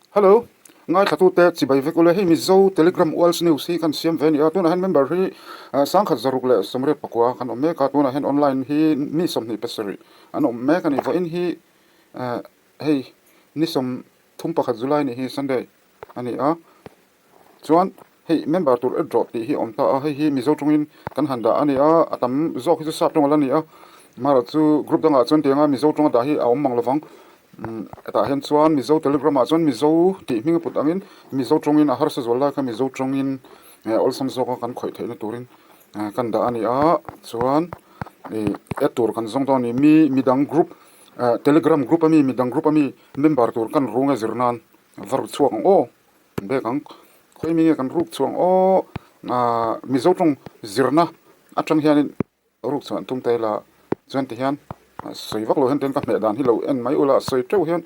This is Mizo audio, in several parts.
Hello, ngaithlatute chibai vek ule, hei Mizo Telegram World News hi kan siam ve a ni a, tunah hian member hi 1684 kan awm mek a, tunah hian online hi mi 27 an awm mek a ni, vawiin hi hei ni 31 July ni hi Sunday a ni a. Chuan hei member tur add rawh tih hi a awm ta a, hei hi Mizo tawngin kan han dah a ni a, a tam zawk hi chu sap tawng a la ni a, amaherawh chu group dangah chuan tianga Mizo tawnga dah hi a awm mang lovang, umm hetah hian chuan Mizo telegram ah chuan Mizo tih hming a put angin Mizo tawngin a harsa zual lai kha Mizo tawngin awlsam zawka kan khawih theihna turin kan dah a ni a, chuan ih add tur kan zawng dawn a ni, mi midang group telegram group ami midang group ami member tur kan rung a zir nan va ru chhuak ang aw. Bek ang. Khawi mi nge kan ruk chhuang aw ah Mizo tawng zirna atang hianin ruk chhuah an tum ta ila chuan ti hian sawi vak lo hian tian ka hmeh dan hi lo en mai ula sawi teuh hian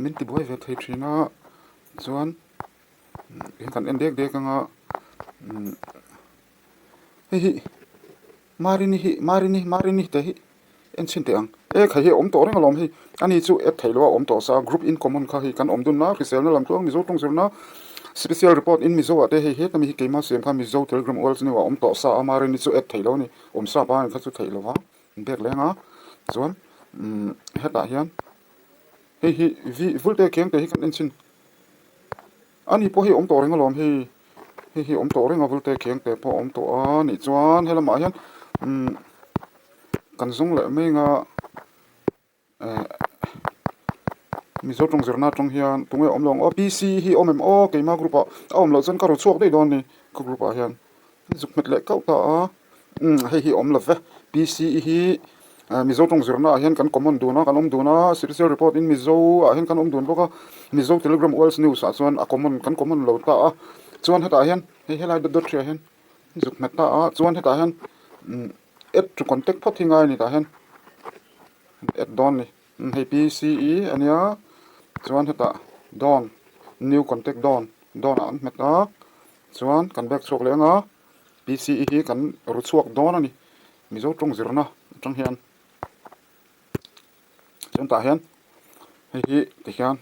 min ti buai ve thei thin a chuan tihian kan en dek dek anga umm hei hi Marini hi Marini Marini te hi en chhin teh ang. E khai hi a awm tawh reng alawm hei. Ani chu add theih loh a awm tawh sa group in common kha hei kan awm dun na hriselna lam tluang Mizo tawng zirna special report in Mizo ah te hei heta mi hi keima siam kha Mizo telegram ual chu ni a awm tawh sa a Marini chu add theih loh a ni awm sa pa kha chu theih loh a bek leng a chuan umm hetah hian hei hi vi vulte keng te hi kan en chhin. A ni pawh hei awm tawh reng alawm hei, hei hi awm tawh reng a vulte kheng te pawh a awm tawh a nih chuan helamah hian umm kan zawng leh mai anga eh Mizo tawng zirna atang hian tunge awm lo ang aw PC hi awm em aw keima group ah a awm loh chuan ka rawn chhuak daih dawn a ni ka group ah hian. Zuk hmet leh kauh ta a, umm hei hi awm lo ve, PCE hi Mizo tawng zirna ah hian kan common dun a, kan awm dun a, special report in Mizo ah hian kan awm dun bawk a, Mizo Telegram World News ah chuan a common kan common lo ta a, chuan hetah hian hei helai dawt dawt hriah hian zuk hmet ta a, chuan hetah hian umm add to contact phawt hi ngai a ni tah hian add dawn a ni, hei PCE a nia chuan hetah dawn new contact dawn dawn ah an hmet a. Chuan kan bag chhuak leh anga PCE hi kan ru chhuak dawn a ni. Mizo tawng zirna atang hian chuan tah hian hei hi tikhian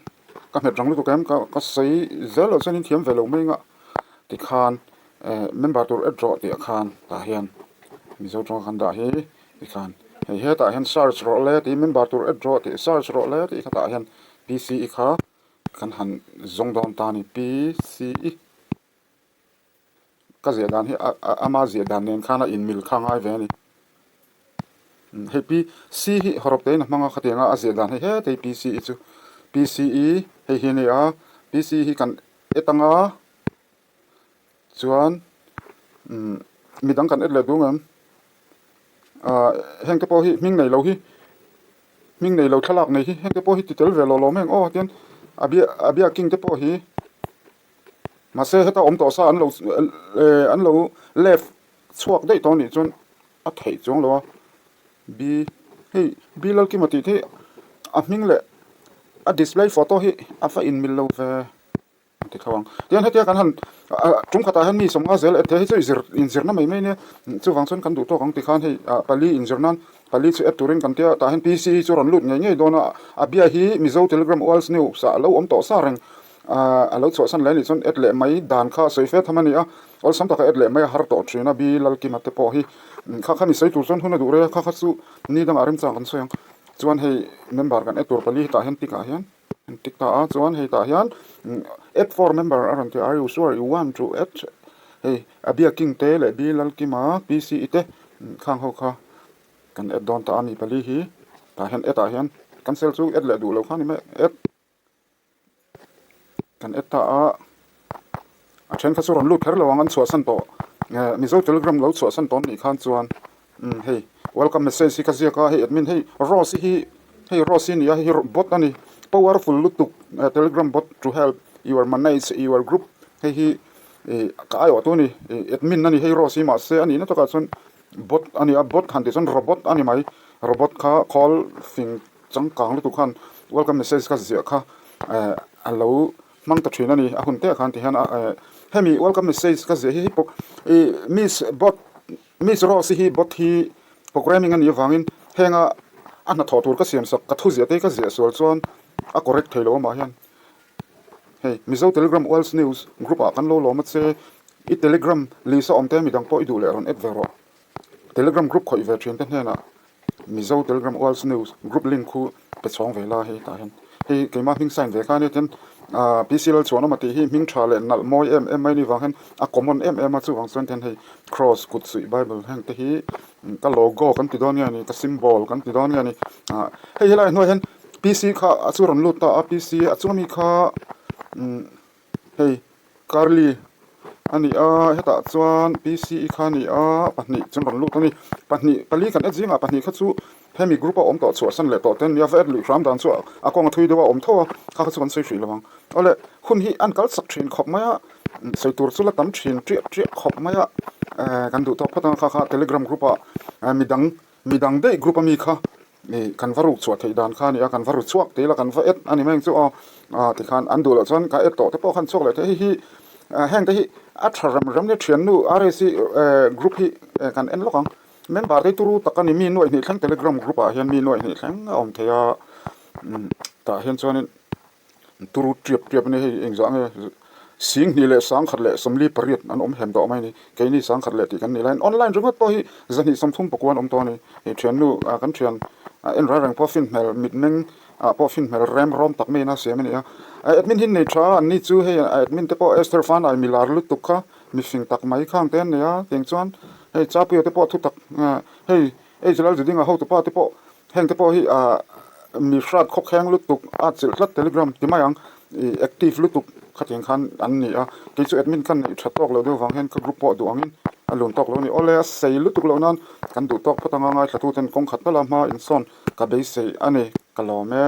ka hmet rang lutuk em ka ka sawi zel loh chuan in thiam ve lo mai anga tikhan eh member tur add rawh tih ah khan tah hian Mizo tawng kan dah hi tikhan hei hetah hian search rawh le tih member tur add rawh tih search rawh le tih kha tah hian PCE kha Kan han zawng dawn ta a ni. PCE ka ziah dan hi ama ziah dan nen khan a inmil kha ngai ve a ni. Hei PC hi hawrawp tein a hmang a khatiang a, a ziah dan hei het hei PCE chu. PCE hei hi a ni a, PCE hi kan et anga chuan midang kan et leh duh ngem? Heng te pawh hi hming nei lo hi. Hming nei lo thlalak nei hi heng te pawh hi ti tel ve lo lawm heng aw tian a bia a biaking te pawh hi mahse heta awm tawh sa an lo eh an lo left chhuak daih tawh anih chuan a theih chuang lo a b hei b lalkima tih te hi a hming leh a display photo hi a va inmil lo ve. A ti tho ang. Tihian hetia kan han tum khatah hian mi sawmnga zel add thei hi chu i zir inzirna mai mai nia. Chuvang chuan kan duh tawk ang ti khan hei pali inzir nan pali chu add turin kan tia tah hian PC hi chu rawn lut ngei ngei dawn a. A bia hi Mizo Telegram World News ah a lo awm tawh sa reng. A lo chhuahsan leh anih chuan add leh mai dan kha sawi fe tham a ni a. Awlsam taka add leh mai a har tawh thin a B Lalkima te pawh hi kha kha mi sawi tur chuan hun a duh rei a kha kha chu ni dangah remchang kan sawi ang. Chuan hei member kan add tur pali hetah hian tick ah hian. An ti ta a chuan hei tah hian add for member a rawn ti a are you sure you want to add hei a biaking te leh B Lalkima PCE te khang ho kha kan add dawn ta a mi pali hi tah hian add ah hian cancel chu add leh duh lo kha ni mai add kan add ta a. A then kha chu rawn lut kher lo ang an chhuahsan tawh Mizo telegram lo chhuahsan tawh anih khan chuan umm hei welcome message hi ka ziak a hei admin hei Rose hi hei Rose hi nia hei hi bot a ni powerful lutuk telegram bot to help your manage your group hei hi ih ka aiawh tu a ni ih admin a ni hei Rose hi mahse a nihna takah chuan bot a ni a bot han tih chuan robot a ni mai robot kha khawl fing changkang lutuk khan welcome message ka ziah kha eh a lo. Hmang ta thin a ni, a hun te ah khan ti hian a hemi welcome message ka ziah hi hei pawh ih miss bot miss rose hi bot hi programming a nih avangin henga a hnathawh tur ka siam sak ka thu ziah te hi ka ziah sual chuan a correct thei lo amah hian. Hei Mizo Telegram World News group ah kan lo lawm a che. I Telegram list a awm te midang pawh i duh leh rawn add ve rawh. Telegram group khawih ve thin te hnenah Mizo Telegram World News group link khu pe chhawng ve la hei tah hian hei keimah hming sign ve kha ania tin ah PC Lalchhuanawma tih hi hming tha leh nalh mawi em em mai ni vang hian a common em em a chuvang chuan tihian hei cross kut suih bible heng te hi ka logo kan ti dawn nge ni ka symbol kan ti dawn nge ni ah hei helai hnuaiah hian PC kha a chu rawn lut ta a PC a chunga mi kha umm hei Carly a ni a hetah chuan PCE kha a ni a pahnih chu an rawn lut a ni pahnih pali kan et zingah pahnih kha chu hemi group a awm tawh chhuahsan leh tawh te an ni a va et luih hram dan chu a kawng a thui deuh a awm tho a kha kha chu kan sawi hrih lo ang awle hun hi an kal chak thin khawp mai a sawi tur chu la tam thin triah triah khawp mai a eh kan duh tawk phawt ang kha kha telegram group ah midang midang daih group ami kha Ih kan va ruk chhuah theih dan kha a ni a, kan va ru chhuak tih ila kan va et a ni mai ang chu aw. Ah tikhan an duh loh chuan ka et tawh te pawh khan chhuak leh thei hei hi ah heng te hi a tha rem rem nia thiannu RSC eh group hi eh kan en lawk ang. Member te hi turu tak a ni mi nuaih hnih thleng telegram group ah hian mi nuaih hnih thleng a awm thei a umm tah hian chuanin Turu tiap tiap a ni hei engzah nge Singhnih leh sangkhat leh sawmli pariat an awm hem tawh mai a ni keini sangkhat leh tih kan nih laiin online ringawt pawh hi zahnih sawmthum pakua an awm tawh a ni hei thiannu ah kan thian ah en ral reng pawh fin hmel mitmeng ah pawh fin hmel rem rawm tak maiin a siam a ni a admin hi nei tha a an ni chu hei a admin te pawh Esther Fanai milar lutuk kha mifing tak mai khang te an nei a tiang chuan hei Chapuia te pawh thutak hei Hei Jalal Zidinga hotupa te pawh heng te pawh hi ah mi hrat khawkheng lutuk a chilh tlat telegram ti mai ang ih active lutuk khatiang khan an ni a kei chu admin khan neih tha tawk loh deuh vang hian ka group pawh duh angin a lun tawk lo a ni awle a sei lutuk loh nan kan duh tawk phawt anga ngaithla tuten kawng khat tal a hma insawn ka beisei a ni ka lawm e.